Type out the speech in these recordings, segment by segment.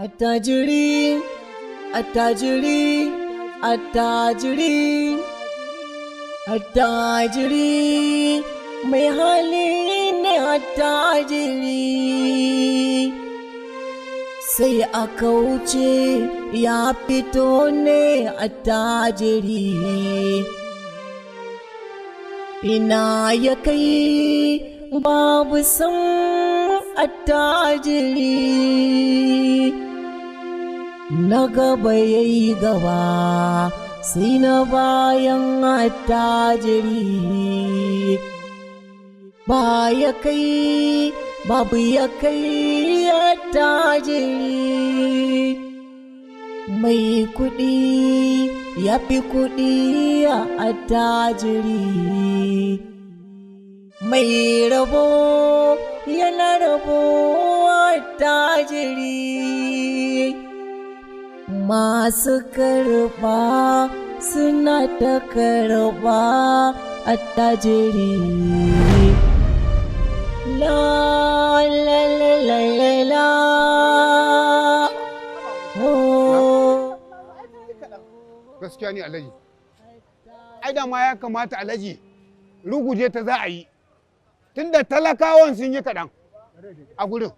Attajiri, attajiri, attajiri, attajiri, mai hali ne attajiri. Sai a kauce ya fito ne attajiri. Ina ya kai babu san attajiri. Na gaba ya yi gaba sai na bayan attajiri. Ba ya kai babu ya kai attajiri. Mai kuɗi ya fi kuɗi a attajiri. Mai rabo yana rabo attajiri. Masu karɓa suna ta karɓa attajiri. La la la la la la. Oh. Gaskiya ne, Alhaji. Ai da ma ya kamata, Alhaji, ruguje ta za a yi, tunda talakawan sun yi kaɗan a gurin.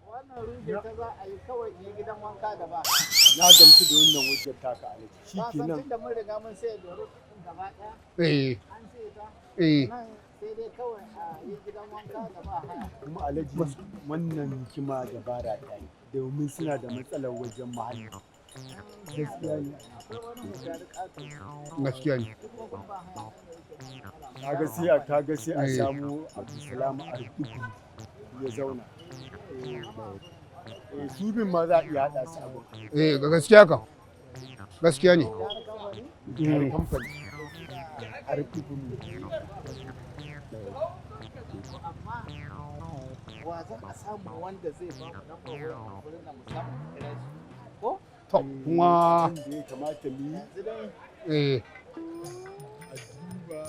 Wannan ruje ta za a yi kawai in yi gidan wanka da ba. Na gamsu da wannan hujjar taka, Alhaji. Ka san Shikenan. tunda mun riga mun sai doro gaba ɗaya. An sai ta. Nan sai dai kawai a yi gidan wanka da ba haya. Kuma Alhaji, wannan hikima dabara ta yi, domin suna da matsalar wajen muhalli. Gaskiya ne. Akwai wani mutane ƙato. Gaskiya ne. Duk wajen ba haya nan da yake da matsala. Kaga sai a samu Abdulsalam Ardugu ya zauna. Eh, su bin ma za a iya haɗa su abu. Eh, gaskiya kam, gaskiya ne. Gyara kamfani. Gyara kamfani. Ardugu. Amma wa za a samu wanda zai ba mu lambar wayar gurin da mu samu mu kira shi? Ko? To kuma Abin da ya kamata mu yi Yanzu dai a duba.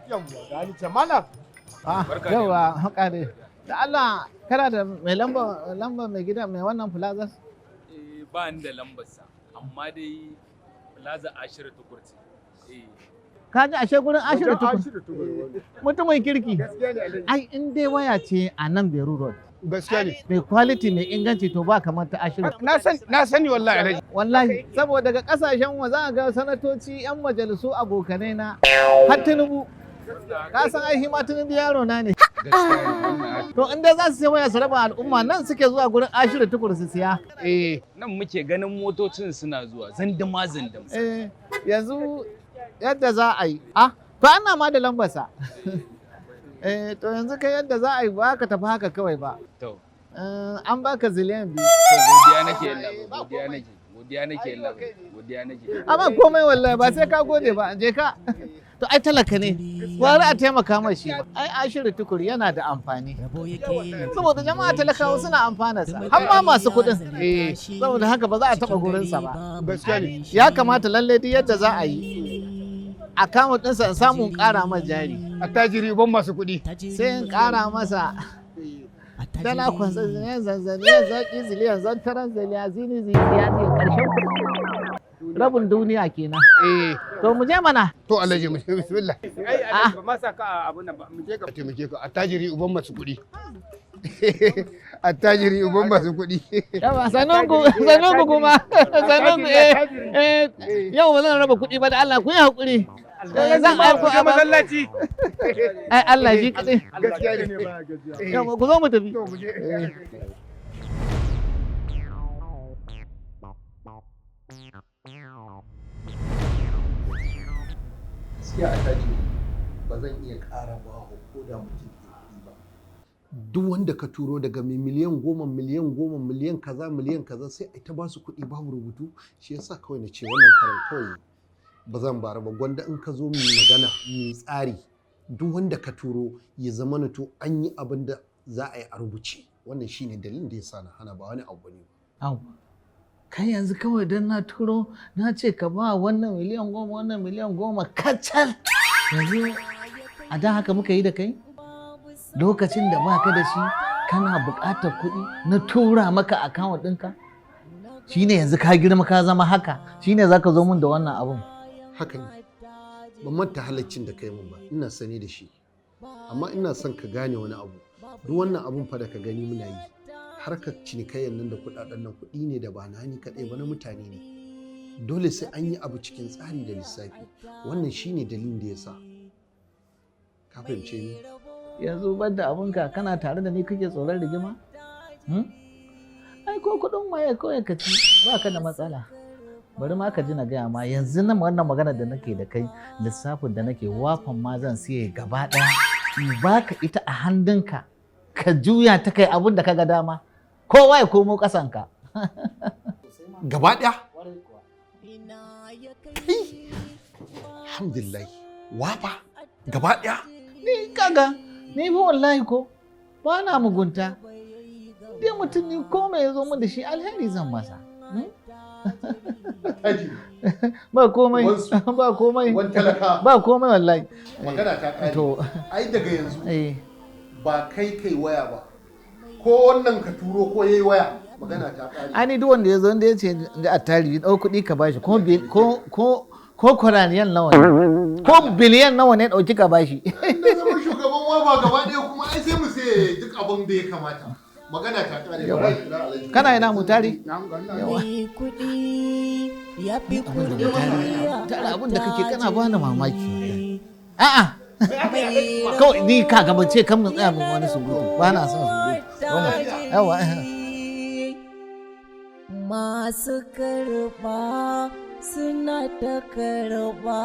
Yawwa, gani can malam. Ah, yawa, haka ne. Da Allah, kana da mai lamba lamba mai gida mai wannan plaza? Eh, ba ni da lambarsa, amma dai Plaza Ashiru Tukur ce. Eh. Ka ji ashe gurin Ashiru Wajen Tukur. Ashiru Tukur wannan. Mutumin kirki. Gaskiya ne, Alhaji. Ai in dai waya ce a nan Beru Road. Gaskiya ne. Mai quality, mai inganci, to ba kamar ta Ashiru. Na sani, na sani wallahi, Alhaji. Wallahi, saboda daga kasashen wa za a ga sanatoci, 'yan majalisu, abokanai na, har Tinubu. Ka san ai ma Tinubu yaro na ne. Gaskiya ne wannan. To in dai za su sai waya su raba al'umma, nan suke zuwa gurin Ashiru Tukur su siya. Nan muke ganin motocin suna zuwa zandama zandam. Eh, yanzu yadda za a yi. Ah, to ana ma da lambarsa. Eh, to yanzu kai yadda za a yi, ba ka tafi haka kawai ba. To, Eh, an baka ziliyan 2. to godiya nake yalla, godiya nake. Godiya nake yalla, godiya nake. Amma komai wallahi ba sai ka gode ba, je ka. To ai talaka ne, gwara a taimaka mashi. Ai Ashiru Tukur yana da amfani. Saboda jama'a talakawa suna amfana sa, har ma masu kuɗin. Saboda haka ba za a taɓa gurinsa ba. Gaskiya ne. Ya kamata lalle duk yadda za a yi a kama ɗinsa in samu in ƙara masa jari. Attajiri ban masu kuɗi. Sai in ƙara masa dala kwanza ziliyan zanzaniyan zaƙi ziliyan zantaran ziliya zini ziliya zini ƙarshen rabin duniya kenan. To mu je mana. To Alhaji, mu je, bismillah. Ai Alhaji, ba ma sa ka a abun nan ba, mu je ka taimake ka, attajiri uban masu kuɗi. Attajiri uban masu kuɗi. Yawa, sanunku, sanunku kuma, sanunku. Eh eh, yau ba zan raba kuɗi ba, da Allah ku yi haƙuri. Eh, zan aiko a masallaci. Ai Allah shi kaɗai. Gaskiya ne. Yawa, ku zo mu tafi. To mu je. Gaskiya attajiri, ba zan iya ƙara ba wa ko da mutum ɗaya kuɗi ba. Duk wanda ka turo, daga mai miliyan 10, miliyan 10, miliyan kaza, miliyan kaza, sai a ta ba su kuɗi babu rubutu. Shi yasa kawai na ce wannan karan kawai ba zan bara ba. Gwanda in ka zo mu yi magana, mu yi tsari, duk wanda ka turo ya zama na to an yi abin da za a yi a rubuce. Wannan shine dalilin da yasa na hana, ba wani abu ne. Au. Kai yanzu kawai don na turo na ce ka ba wannan miliyan 10, wannan miliyan 10 kacal. Yanzu a da haka muka yi da kai? Lokacin da baka da shi Kana buƙatar kuɗi na tura maka account ɗinka? Shine yanzu ka girma ka zama haka, shine zaka zo min da wannan abun. Haka ne, ban manta halaccin da kai mun ba, ina sani da shi. Amma ina son ka gane wani abu. Duk wannan abun fa da ka gani muna yi, harkar cinikayyar nan da kuɗaɗen nan kuɗi ne da ba na ni kaɗai ba, na mutane ne. Dole sai an yi abu cikin tsari da lissafi. Wannan shine dalilin da ya sa. Ka fahimce ni? Yanzu banda abunka, kana tare da ni kake tsoron rigima? Ai ko kuɗin waye kawai ka ci, ba ka da matsala. Bari ma ka ji na gaya ma, yanzu nan wannan magana da nake da kai, lissafin da nake, wafan ma zan siye gaba ɗaya in baka ita a hannunka, ka juya ta kai abin da ka ga dama, kowa ya komo ƙasanka. Gaba ɗaya? Kai! Alhamdulillah. Wafa? Gaba ɗaya? Ni kaga, ni fa wallahi ko ba na mugunta. Dai mutum ni ko mai ya zo min da shi, alheri zan masa. Ba komai, ba komai. Ba komai wallahi. Magana ta ƙare. To. Ai daga yanzu ba kai kai waya ba. Ko wannan ka turo ko yayi waya, magana ta ƙare. Ai ni duk wanda ya zo, wanda ya ce da attari, ɗau kuɗi ka bashi, ko ko ko kwaraniyan nawa ne, ko biliyan nawa ne, ɗauki ka bashi. Na zama shugaban wafa gaba ɗaya kuma ai sai mu sai duk abin da ya kamata. Magana ta ƙare. Yawa. Bara in kira Alhaji. Kana ina, Mutari? Mai kuɗi ya fi kuɗi. Tare abin da kake kana bani mamaki. A'a. Kawai ni ka ga ban ce kan mu tsaya mun wani surutu. Ba na son surutu. Wannan. Yawa. Masu karɓa suna ta karɓa,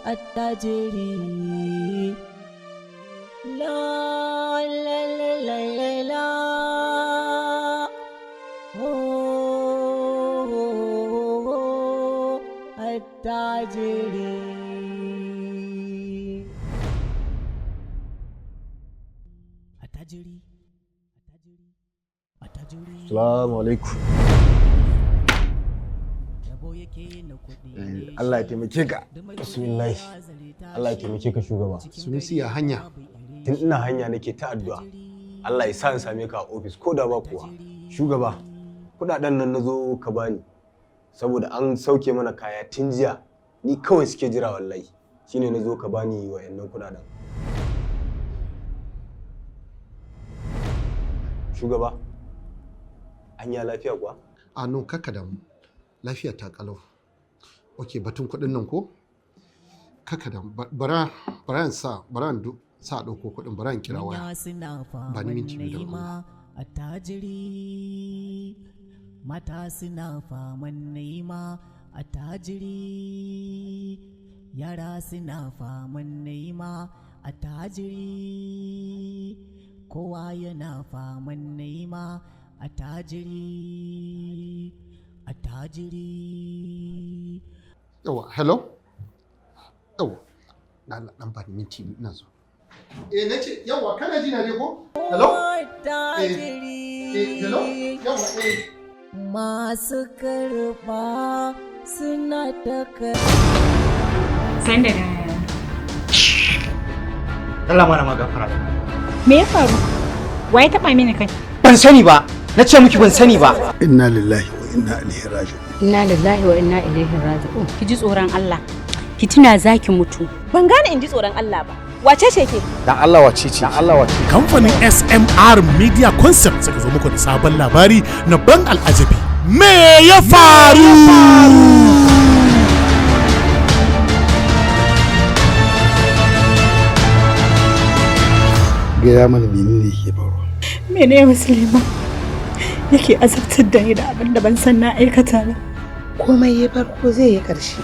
attajiri. La la la la la la. Oh, oh, oh, attajiri. Attajiri. Salamu alaikum. Allah ya taimake ka. Bismillah. Allah ya taimake ka, shugaba. Sunusi, ya hanya? Tun ina hanya nake ta addu'a. Allah ya sa in same ka a ofis ko da ba kuwa. Shugaba, kudaden nan nazo ka bani. Saboda an sauke mana kaya tun jiya. Ni kawai suke jira wallahi. Shine nazo ka bani wayannan kudaden. Shugaba, anya lafiya kuwa? A no, kaka damu. Lafiya ta kalau. Ok, batun kuɗin nan ko? Kaka damu. Bara bara in sa bara in sa a ɗauko kuɗin, bara in kira waya. Manya suna Ba ni faman minti 2 don Allah. nema, attajiri. Mata suna faman nema, attajiri. Yara suna faman nema, attajiri. Kowa yana faman nema, attajiri, attajiri. Yawa, hello? Yawa. Na Allah, dan ba ni minti 2, ina zo. Eh, nace yawa, kana ji na ne ko? Hello? Eh, eh, hello? Yawa, eh. Masu karɓa suna ta karɓa. Sanda da Allah mana ma gafara. Me ya faru? Wa ya taɓa mini kai? Ban sani ba. Na ce miki ban sani ba. Inna lillahi wa inna ilaihi raji'un. Inna lillahi wa inna ilaihi raji'un. Ki ji tsoron Allah. Ki tuna zaki mutu. Ban gane in ji tsoron Allah ba. Wace ce ke? Dan Allah, wace ce? Dan Allah, wace? Kamfanin SMR Media Concept suka zo muku da sabon labari na ban al'ajabi. Me ya faru? Gaya mana menene yake faruwa. Mene Musulma yake azabtar da ni da abin da ban san na aikata ba. Komai ya farko zai yi ƙarshe.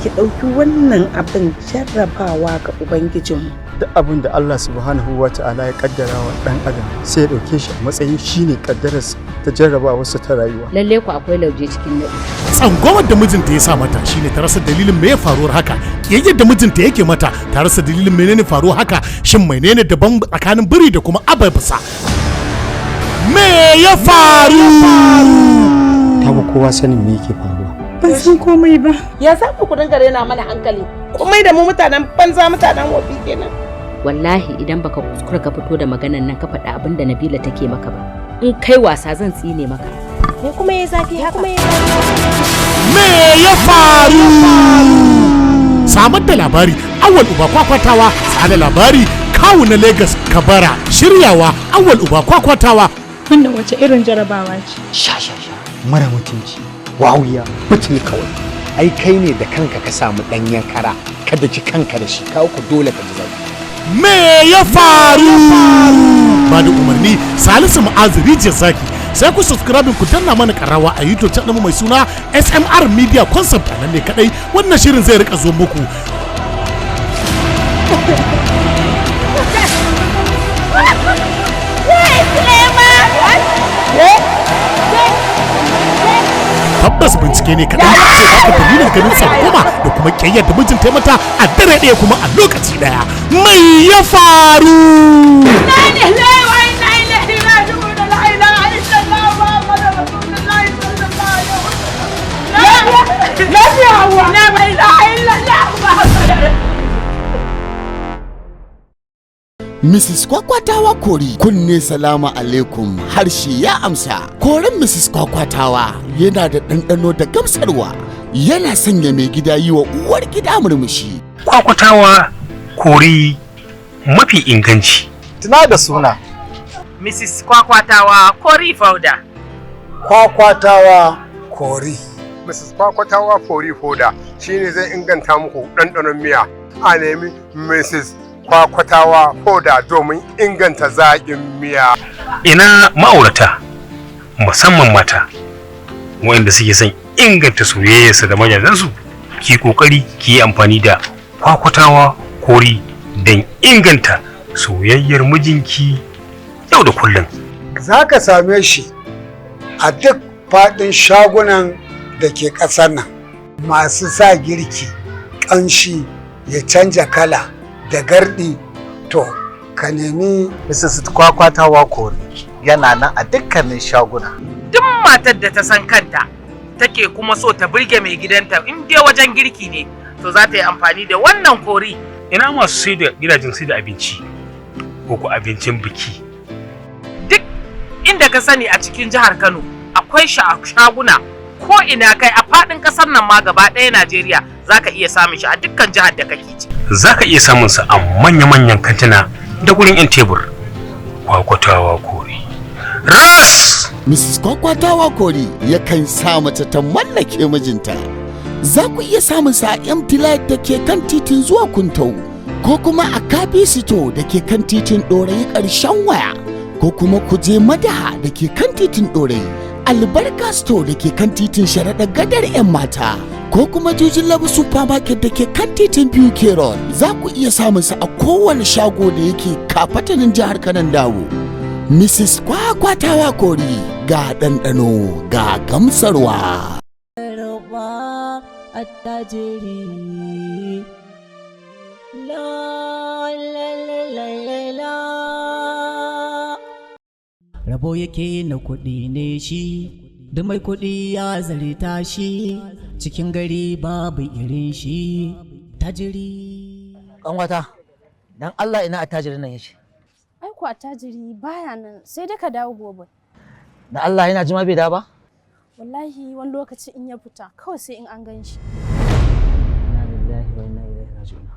Ki ɗauki wannan abin jarrabawa ga Ubangijinmu. Duk abin da Allah subhanahu wa ta'ala ya kaddara wa dan adam, sai ya dauke shi a matsayin shine kaddararsa ta jarrabawarsa ta rayuwa. Lalle ku akwai lauje cikin naɗi. Tsangwamar da mijinta ya sa mata shine ta rasa dalilin me ya faruwar haka. Kiyayyar da mijinta yake mata, ta rasa dalilin menene faruwar haka. Shin menene daban tsakanin biri da kuma ababsa? Me ya faru? Ta fi kowa sanin me yake faruwa. Ban san komai ba. Ya za ku dinga rena mana hankali? Komai da mu mutanen banza, mutanen wofi kenan. Wallahi idan baka kuskura ka fito da maganan nan ka faɗi abin da Nabila take maka ba, in kai wasa zan tsine maka. Me kuma ya zafi haka? Me ya faru? Samar da labari Awal Uba Kwakwatawa, tsada labari Kawu na Lagos Kabara, shiryawa Awal Uba Kwakwatawa. Wannan wace irin jarabawa ce? Sha sha sha. Mara mutunci, wawiya, mutum kawai. Ai kai ne da kanka ka samu ɗanyen kara, ka daki kanka da shi, kawo ku dole ka ji zafi. Me ya faru? Ba da umarni Salisu Ma'azu Rijiyar Zaki. Sai ku subscribe ku danna mana karawa a YouTube channel mai suna SMR Media Concept, a nan ne kadai wannan shirin zai rika zo muku. Tabbas bincike ne kaɗan zai baka dalilin ganin tsangwama da kuma ƙiyayyar da mijinta ya mata a dare ɗaya kuma a lokaci ɗaya. Mai ya faru? Mrs. Kwakwatawa Kori, kunne salama alaikum, harshe ya amsa. Koren Mrs. Kwakwatawa yana da ɗanɗano da gamsarwa, yana sanya mai gida yi wa uwar gida murmushi. Kwakwatawa Kori mafi inganci. Tuna da suna. Mrs. Kwakwatawa Kori Fauda. Kwakwatawa Kori. Mrs. Kwakwatawa Kori Foda shine zai inganta muku ɗanɗanon miya. A nemi Mrs. Kwakwatawa Foda domin inganta zaƙin miya. Ina ma'aurata musamman mata waɗanda suke son inganta soyayyarsu da majalansu, ki kokari ki yi amfani da Kwakwatawa Kori don inganta soyayyar mijinki yau da kullum. Za ka same shi a duk faɗin shagunan da ke ƙasar nan masu sa girki ƙanshi ya canja kala da gardi, to ka nemi Mrs. Kwakwatawa Kori yana nan a dukkanin shaguna. Duk matar da ta san kanta take kuma so ta burge mai gidanta in dai wajen girki ne, to za ta yi amfani da wannan kori. Ina masu sai da gidajen sai da abinci ko ku abincin biki. Duk inda ka sani a cikin jihar Kano akwai shaguna ko ina kai a faɗin ƙasar nan ma gaba ɗaya Najeriya za ka iya samun shi a dukkan jihar da kake ci. Za ka iya samun sa a manya-manyan kantina da gurin 'yan tebur. Kwakwatawa Kori. Ras! Mrs. Kwakwatawa Kori yakan sa mace ta mallake mijinta. Za ku iya samun sa a Empty Light da ke kan titin zuwa Kuntau, ko kuma a Kafi Sito da ke kan titin Ɗorayi ƙarshen waya, ko kuma ku je Madaha da ke kan titin Ɗorayi, Albarka Store da ke kan titin Sharaɗa Gadar 'yan mata, ko kuma Jujin Labu Supermarket da ke kan titin BK Road. Za ku iya samun sa a kowane shago da yake kafatanin jihar Kanan Dawo. Mrs. Kwakwatawa Kori, ga ɗanɗano ga gamsarwa. Attajiri, la la la la la, rabo yake na kuɗi ne shi, da mai kuɗi ya zarta shi cikin gari babu irin shi, tajiri. Kanwata, dan Allah ina attajirin nan yake? Ai ko attajiri baya nan, sai dai ka dawo gobe. Da Allah yana jima bai da ba? Wallahi wani lokaci in ya fita kawai sai in an gan shi. Inna lillahi wa inna ilaihi raji'un.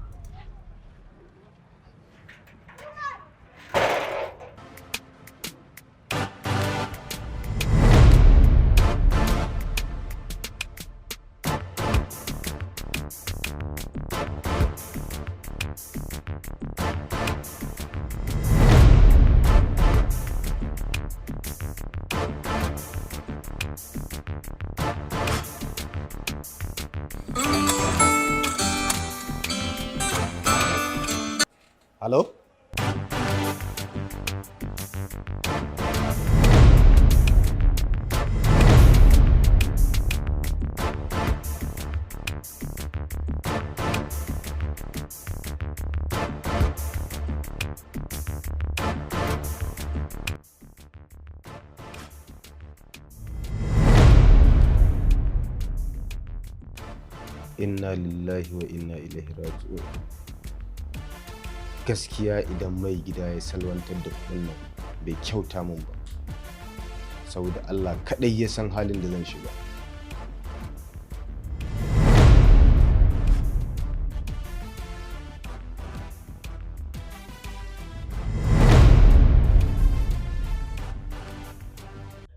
Hello? Inna lillahi wa inna ilaihi raji'un. Gaskiya idan mai gida ya salwantar da kuɗin nan bai kyauta min ba, saboda Allah kaɗai ya san halin da zan shiga.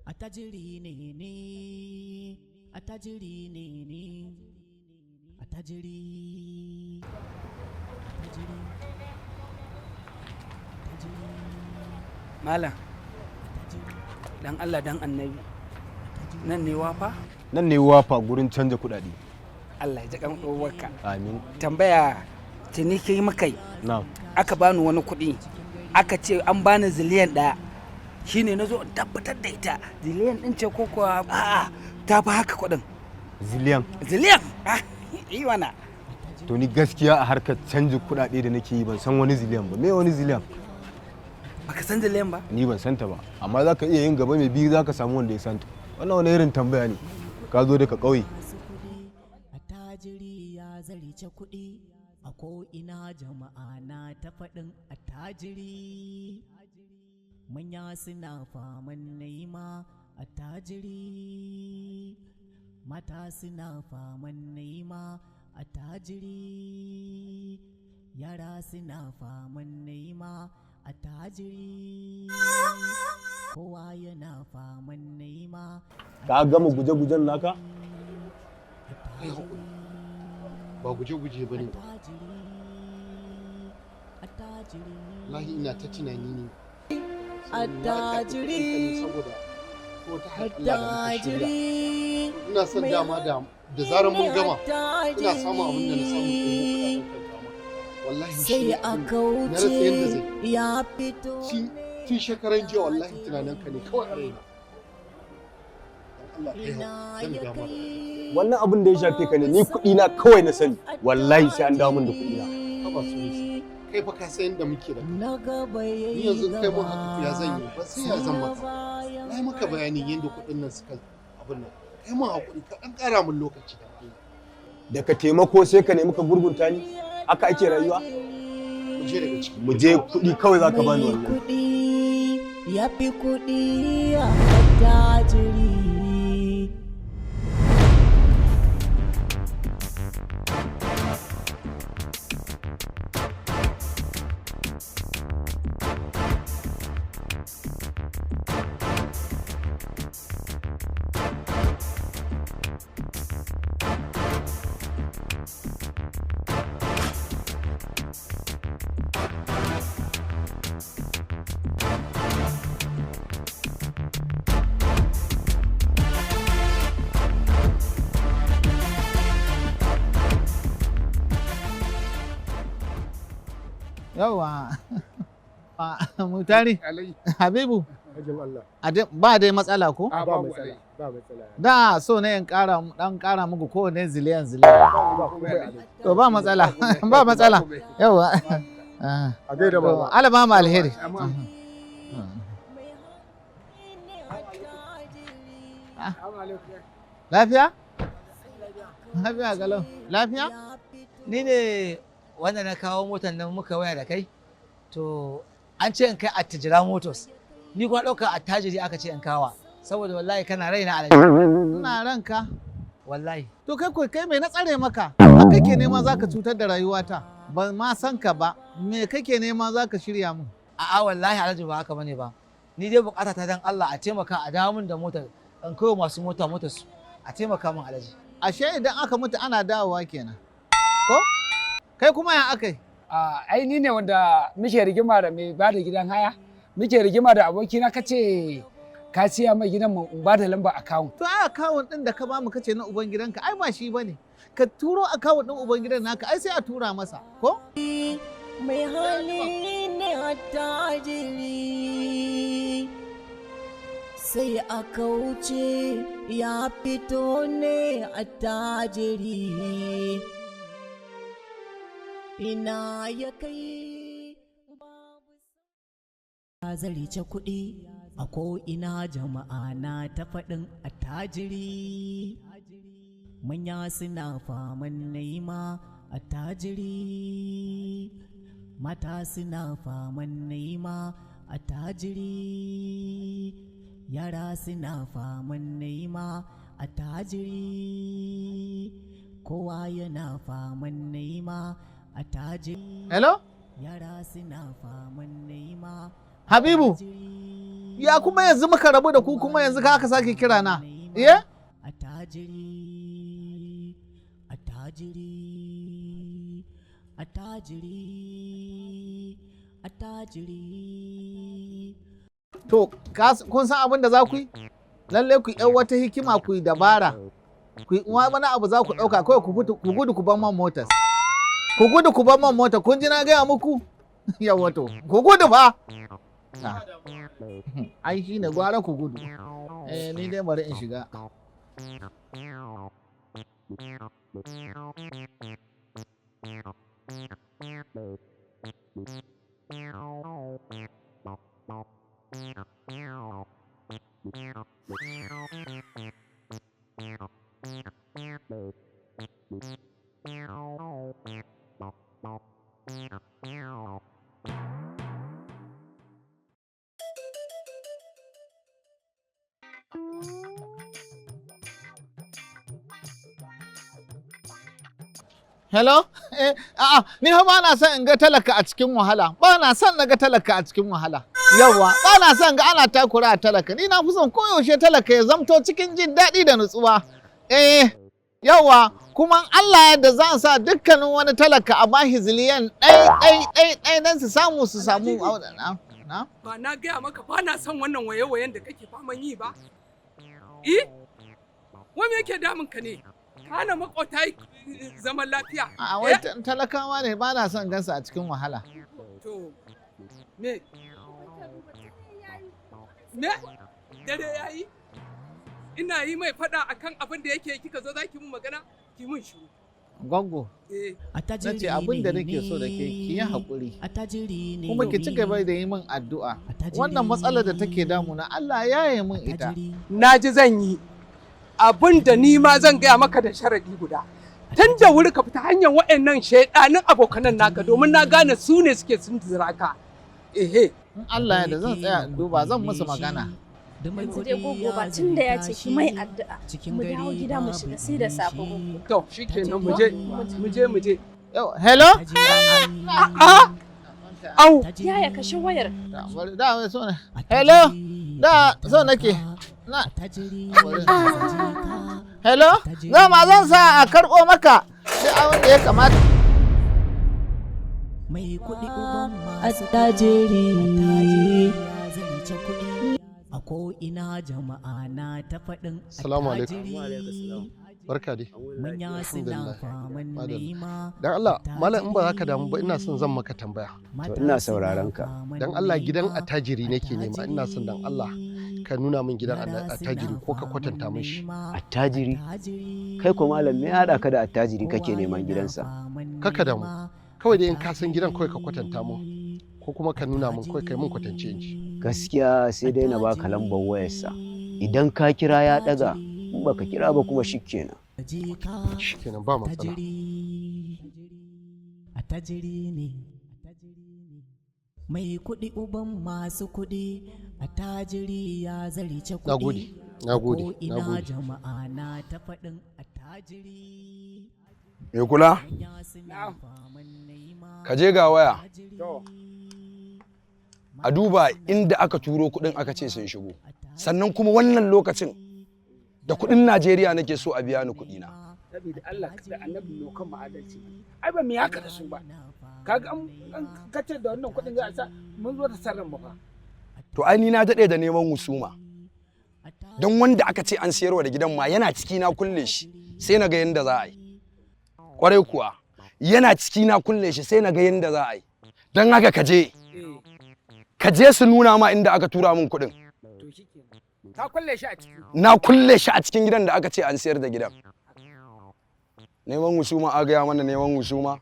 Attajiri ne ni, attajiri ne ni, attajiri, attajiri, attajiri. Malam, dan Allah dan Annabi, nan ne Wafa? Nan ne Wafa, gurin canja kuɗaɗe. Allah ya ji kan uwarka. Amin. Tambaya ciniki mukai. Na'am. Aka bani wani kuɗi, aka ce an bani 1 zillion. Shine na zo in tabbatar da ita ziliyan ɗin ce ko kuwa a'a ta fi haka kuɗin. Ziliyan? Ziliyan? Ah, yi wana. To ni gaskiya a harkar canja kuɗaɗe da nake yi ban san wani ziliyan ba. Me wani ziliyan? Baka san ziliyan ba? Ni ban santa ba, amma za ka iya yin gaba mai biyu za ka samu wanda ya santa. Wannan wani irin tambaya ne? Ka zo daga ƙauye. Attajiri ya zarice kuɗi a ko'ina, jama'a na ta faɗin attajiri. Manya suna faman nema attajiri, mata suna faman nema attajiri, yara suna faman nema attajiri, kowa yana faman nema. Ka gama guje-gujen naka? Kai hakuri, ba guje-guje ba ne ba. Wallahi ina ta tunani ne. Attajiri. Saboda ko ta har Allah da muka shirya. Attajiri. Ina son dama da zarar mun gama ina samun abin da na samu in yi kuɗaɗen kanta maka. Wallahi shi Sai ne a abin na rasa yadda kauce zai. ya fito. Tun shekaran jiya wallahi tunanin ka ne kawai a raina. Dan Allah kai hakuri, zan gama. Wannan abin da ya shafe ka ne, ni kuɗi na kawai na sani. Wallahi sai an dawo min da kuɗi na. Haba Sunusi, kai fa ka san yadda muke da kai. Na gaba Ni yanzu kai mun haka to ya zan yi ba sai ya zan maka. Na yi maka bayanin yadda kuɗin nan suka abin nan. Kai mun hakuri ka ɗan ƙara mun lokaci dan Allah. Daga taimako sai ka nemi ka gurgunta ni? Haka ake rayuwa? Mu je daga ciki. Mu je, kuɗi kawai za ka bani Mai wallahi. kuɗi ya fi kuɗi attajiri. Yawwa. Mutari. Habibu. Ba dai matsala ko? Ba matsala, ba matsala. Da so ne in kara dan kara muku kowane ziliyan ziliyan. To ba matsala, ba matsala. Yawwa. A gaida baba. Allah ba mu alheri. Lafiya? Lafiya galau. Lafiya? Ni ne wanda na kawo motar nan muka waya da kai. To an ce in kai Attajira Motors. Ni kuma ɗauka attajiri aka ce in kawa. Saboda wallahi kana raina, Alhaji. Ina ranka. Wallahi. To kai ko kai me na tsare maka? Har kake nema zaka cutar da rayuwata. Ban ma san ka ba. Me kake nema zaka shirya mun? A'a wallahi Alhaji ba haka bane ba. Ni dai bukata ta dan Allah a taimaka a dawo min da motar in kai masu mota motar su. A taimaka min, Alhaji. Ashe idan aka mutu ana dawowa kenan. Ko? Kai kuma ya akai? Ai ni ne wanda muke rigima da mai ba da gidan haya, muke rigima da abokina, kace ka siya mai gidan mu in ba da lamba account. To ai account din da ka bamu kace na uban gidanka ai ba shi bane. Ka turo account din uban gidan naka ai sai a tura masa. Ko? Mai hali ne attajiri, sai a kauce ya fito ne attajiri, ina ya kai zarice kuɗi a ko'ina, jama'a na ta faɗin attajiri. Manya suna faman nema attajiri, Mata suna faman nema attajiri. Yara suna faman nema attajiri. Kowa yana faman nema attajiri. Hello? Yara suna faman nema. Habibu, ya kuma yanzu muka rabu da ku, kuma yanzu ka sake kira na? Iye? Attajiri, attajiri, attajiri, attajiri. To, kun san abin da za ku yi? Lalle ku yi wata hikima, ku yi dabara. Ku yi wani abu za ku ɗauka kawai, ku gudu ku bar man motas. Ku gudu ku bar man mota, kun ji na gaya muku? Yawwa to, ku gudu fa! Ai shi ne gwara ku gudu. Eh, ni dai bari in shiga. Hello? Eh, a'a, ni fa ba na son in ga talaka a cikin wahala. Ba na son na ga talaka a cikin wahala. Yawwa, ba na son ga ana takura a talaka. Ni na fi son koyaushe talaka ya zamto cikin jin daɗi da nutsuwa. Eh, yawwa, kuma Allah yadda za sa dukkanin wani talaka a bashi ziliyan ɗai ɗai ɗai ɗai don su samu su samu. Na? Ba na gaya maka ba na son wannan waye-wayen da kake faman yi ba? Eh? Wai me yake damun ka ne? Hana makwata zaman lafiya. A wai talakawa ne, ba na son gansu a cikin wahala. To, me? Me? Dare ya yi? Ina yi mai fada akan abin da yake, kika zo za ki mun magana, ki mun shiru. Gwaggo, na ce abin da nake so da ke, ki yi haƙuri. Kuma ki ci gaba da yi min addu'a. Wannan matsalar da take damuna, Allah ya yi min ita. Na ji, zan yi. Abin da ni ma zan gaya maka da sharaɗi guda. Tun da wuri ka fita hanyar waɗannan shaiɗanin abokanan naka, domin na gane su ne suke sun zira ka. Ehe. In Allah ya da, zan tsaya in duba, zan musu magana. Yanzu dai gogo, ba tun da ya ce ki mai addu'a, mu dawo gida mu shiga, sai da safe, gogo. To shikenan, mu je, mu je, mu je. Hello? A'a. Au. Yaya, kashe wayar. Da so ne. Hello? Da so nake. Na. Hello? Zama zan sa a karɓo maka duk abin da ya kamata. Mai kuɗi uban masu attajiri. A ko'ina jama'a na ta faɗin. Salamu alaikum. Barka dai. Manya suna faman nema. Dan Allah, malam, in ba za ka damu ba, ina son zan maka tambaya. To, ina sauraron ka. Dan Allah, gidan attajiri nake nema, ina son dan Allah ka nuna min gidan attajiri ko ka kwatanta min shi. Attajiri? Kai ko malam, me ya haɗa ka da attajiri kake neman gidansa? Kaka damu. Kawai dai in ka san gidan, kawai ka kwatanta min ko kuma ka nuna min, kawai kai min kwatance in ji. Gaskiya sai dai na baka lambar wayarsa. Idan ka kira ya ɗaga, in baka kira ba kuma shikenan. Shikenan, ba matsala. Attajiri ne mai kuɗi uban masu kuɗi, attajiri ya zarice kuɗi. Nagode, nagode, Ko ina nagode. jama'a na ta faɗin attajiri. Mai kula? Ka je, ga waya. A duba inda aka turo kuɗin, aka ce sun shigo. Sannan kuma wannan lokacin da kuɗin Najeriya nake so a biya ni kuɗina. Saboda Allah da annabi mai kan adalci, ai ba mu yi haka da su ba. Kaga an kace da wannan kuɗin za a sa mun zo da sarran mu fa. To ai ni na daɗe da neman husuma. Don wanda aka ce an siyarwa da gidan ma yana ciki na kulle shi, sai na ga yanda za a yi. Kwarai kuwa, yana ciki na kulle shi, sai na ga yanda za a yi. Don haka ka je. Ka je su nuna ma inda aka tura min kuɗin. To shikenan, ka kulle shi a ciki? Na kulle shi a cikin gidan da aka ce an siyar da gidan. Neman husuma, a gaya mana neman husuma.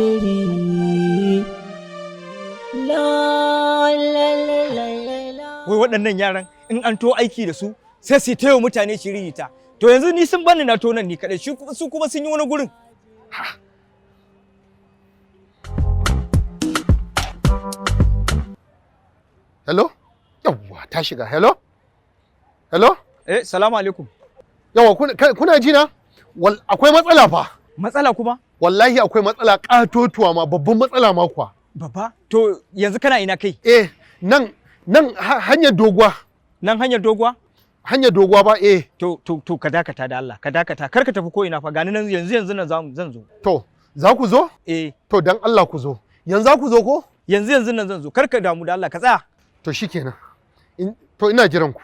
Attajiri, la la la la la. Wai waɗannan yaran in an to aiki da su, sai su taya mutane shiririta. To yanzu ni sun bani na tonan ni kadai, su kuma sun yi wani gurin. Hello? Yawwa, ta shiga. Hello? Hello? Eh, salamu alaikum. Yawwa, kuna ji na? Akwai matsala fa. Matsala kuma? Wallahi akwai matsala katotuwa ma, babban matsala ma kuwa. Babba? To yanzu kana ina kai? Eh, nan hanyar doguwa. Nan hanyar doguwa? Hanyar doguwa ba, eh. To ka dakata da Allah, ka dakata. Kar ka tafi ko ina fa, gani nan yanzu nan zan zo. To, za ku zo? Eh. To dan Allah ku zo. Yanzu za ku zo ko? Yanzu nan zan zo. Kar ka damu da Allah, ka tsaya. To shikenan. To ina jiran ku.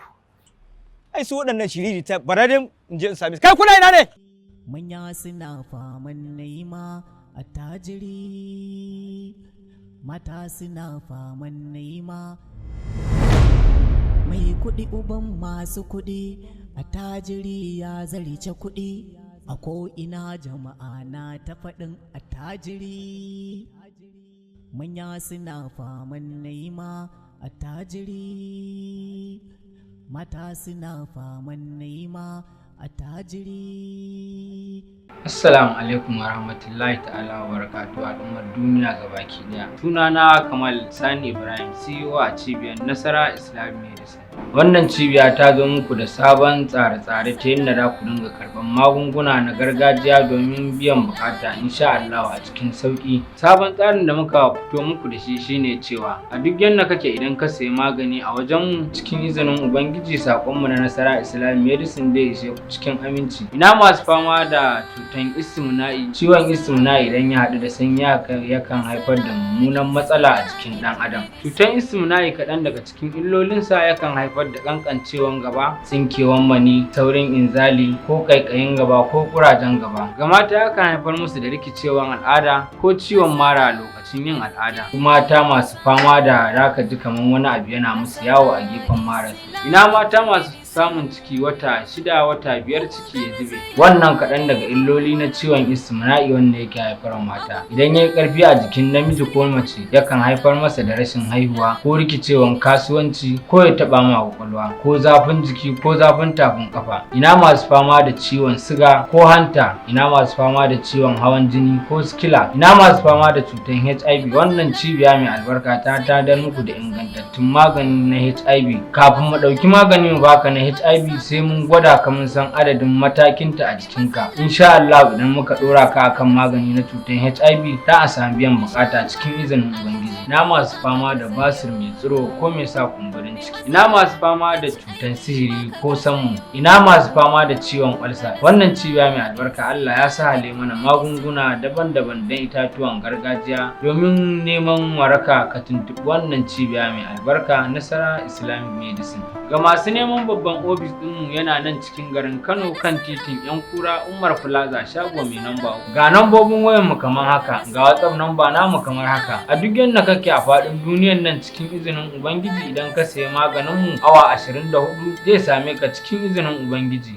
Ai su waɗannan shiriri ta bara dai in je in same su. Kai kuna ina ne? Manya suna faman nema attajiri, mata suna faman nema. Mai kuɗi uban masu kuɗi, attajiri ya zarce kuɗi. A ko'ina jama'a na ta faɗin attajiri. Manya suna faman nema attajiri, mata suna faman nema attajiri. Assalamu alaikum wa rahmatullahi ta'ala wa barakatuhu al'ummar duniya gabaki daya. Sunana Kamal Sani Ibrahim, CEO a cibiyar Nasara Islamic Medicine. Wannan cibiya ta zo muku da sabon tsare-tsare ta yadda za ku dinga karɓar magunguna na gargajiya domin biyan bukata insha Allah a cikin sauki. Sabon tsarin da muka fito muku da shi shine cewa a duk yadda kake idan ka sayi magani a wajen cikin izinin Ubangiji sakonmu na Nasara Islamic Medicine zai ishe ku cikin aminci. Ina masu fama da cutan istimna'i, ciwon istimna'i idan ya haɗu da sanyi yakan haifar da mummunan matsala a jikin ɗan adam. Cutan istimna'i kaɗan daga cikin illolinsa yakan haifar da ƙanƙancewan gaba, tsinkewan mani, saurin inzali, ko ƙaiƙayin gaba ko ƙurajen gaba. Ga mata yakan haifar musu da rikicewan al'ada ko ciwon mara a lokacin yin al'ada. Mata masu fama da zaka ji kamar wani abu yana musu yawo a gefen mararsu. Ina mata masu samun ciki wata 6 wata 5 ciki ya zube. Wannan kaɗan daga illoli na ciwon istimna'i wanda yake haifar mata. Idan ya yi ƙarfi a jikin namiji ko mace yakan haifar masa da rashin haihuwa ko rikicewan kasuwanci ko ya taɓa ma kwakwalwa ko zafin jiki ko zafin tafin ƙafa. Ina masu fama da ciwon siga ko hanta, ina masu fama da ciwon hawan jini ko sikila, ina masu fama da cutar HIV. Wannan cibiya mai albarka ta tadar muku da ingantattun magani na HIV. Kafin mu ɗauki magani mu baka na HIV sai mun gwada ka mun san adadin matakinta a jikinka. Insha Allah idan muka ɗora ka akan magani na cutar HIV za a samu biyan bukata cikin izinin Ubangiji. Ina masu fama da basir mai tsiro ko mai sa kumburin ciki. Ina masu fama da cutar sihiri ko sammu. Ina masu fama da ciwon ulcer. Wannan cibiya mai albarka Allah ya sahale mana magunguna daban-daban don itatuwan gargajiya domin neman waraka. Ka tuntuɓi wannan cibiya mai albarka Nasara Islamic Medicine. Ga masu neman babban ofis ɗinmu yana nan cikin garin Kano kan titin Yan Kura Umar Plaza shago mai namba 3. Ga nambobin wayanmu kamar haka, ga WhatsApp namba namu kamar haka. A duk yadda kake a faɗin duniyan nan cikin izinin Ubangiji idan ka sayi maganinmu awa 24 zai same ka cikin izinin Ubangiji.